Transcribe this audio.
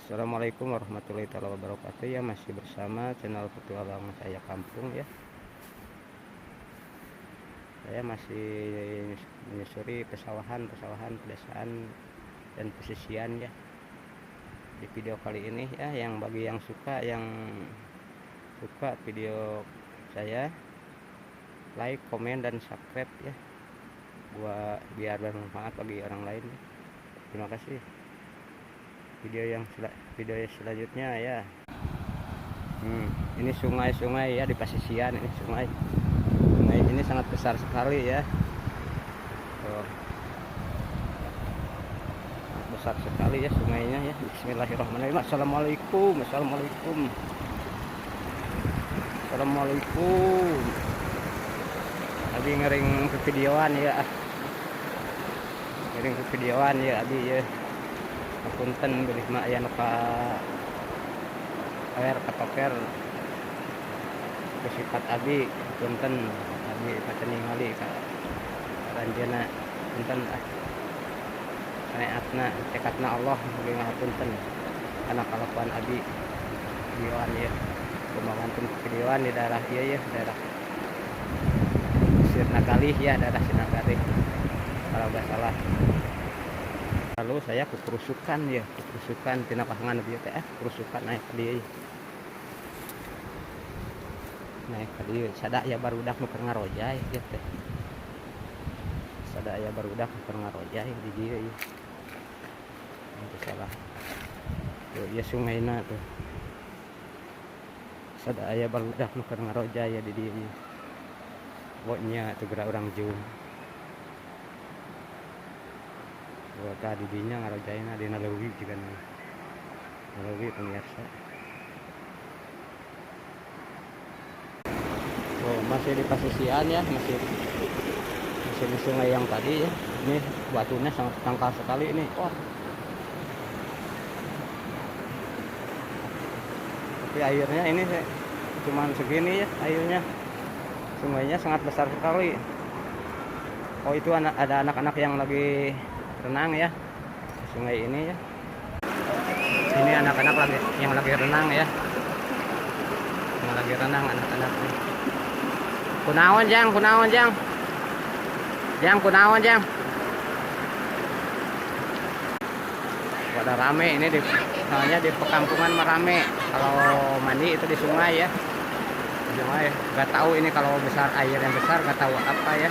Assalamualaikum warahmatullahi taala wabarakatuh ya. Masih bersama channel Petualang Saya Kampung ya. Saya masih menyusuri pesawahan-pesawahan, pedesaan dan pesisian ya. Di video kali ini ya, yang bagi yang suka video saya, like, komen, dan subscribe ya, buat biar bermanfaat bagi orang lain ya. Terima kasih. Video selanjutnya ya. Ini sungai-sungai ya di pesisian, ini sungai. Sungai ini sangat besar sekali ya. Tuh. Sangat besar sekali ya sungainya ya. Bismillahirrahmanirrahim. Assalamualaikum. Assalamualaikum. Assalamualaikum. Abi ngiring videoan ya. Ngiring videoan ya abi ya. Punten bilih mah aya nu ka air katoker sifat abi, punten abi maca ningali ka aranjeuna, punten ah, syariatna tekadna Allah mugi ngapunten kana kalakuan abi videoan ya, kumaha videoan di daerah ieu ya, daerah Sirnagalih ya, daerah Sirnagalih kalau nggak salah. Lalu saya kukurusukan ya, kukurusukan tina pasangan bieu teh, kurusukan naik ka dieu, naik ka dieu. Sada aya barudak nu keur ngarojay ieu teh, sada aya barudak nu keur ngarojay di dieu ieu. Itu salah tuh ya, sungaina tuh. Sada aya barudak nu keur ngarojay ya di dieu ieu. Pokoknya tuh gerak urang jung. Buat tadi dinya ngarojayna dina leuwi juga nih. Leuwi, pemirsa. Oh, masih di pesisian ya, masih masih di sungai yang tadi ya. Ini batunya sangat dangkal sekali ini. Wah. Tapi airnya ini cuman segini ya airnya. Sungainya sangat besar sekali. Oh, itu ada anak-anak yang lagi renang ya di sungai ini ya. Ini anak-anak yang lagi renang ya. Yang lagi renang anak-anak nih. Kunaon jang, kunaon jang. Jang, kunaon jang. Pada rame ini di, soalnya di perkampungan mah rame. Kalau mandi itu di sungai ya. Di sungai. Gak tahu ini kalau besar, air yang besar, gak tahu apa ya.